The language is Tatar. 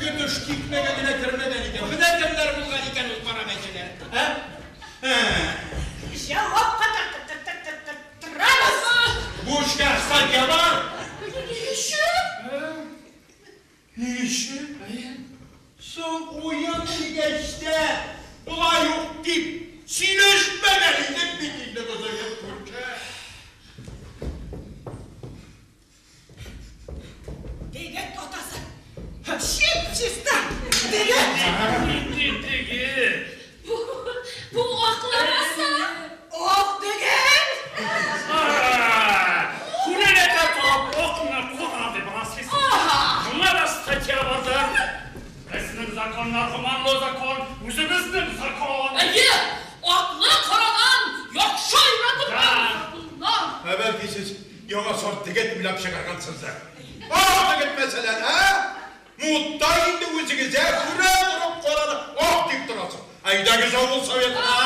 Теге төш тикмәгә генә кермәгән икән. Менә кемнәр булган икән ул кара мәчеләр. Ә? Җавапка тарттырабыз. Бу эшкә статья бар. Ни өчен? Ни өчен? Соң уен дигәч тә, болай ук дип сөйләшмәгән идек бит инде, кызыгыз күрше. Дегет атасы. Чип-чиста. Дегет. Нинди дегет? Бу акламаса. Ак дегет. Күрәләтә торып акны кара дип раслыйсың. Моңа да статья бардыр. Безнең законнар гуманлы закон, үзебезнең закон. Әйе, акны карадан яхшы аера торган законнар. Ә бәлки сез яңа сорт дегет уйлап чыгаргансыздыр. Ак дегет мәсәлән, ә? Мутта инде үзегез, ә? Күрә торып караны ак дип торасыз. Әйдәгез авыл советына.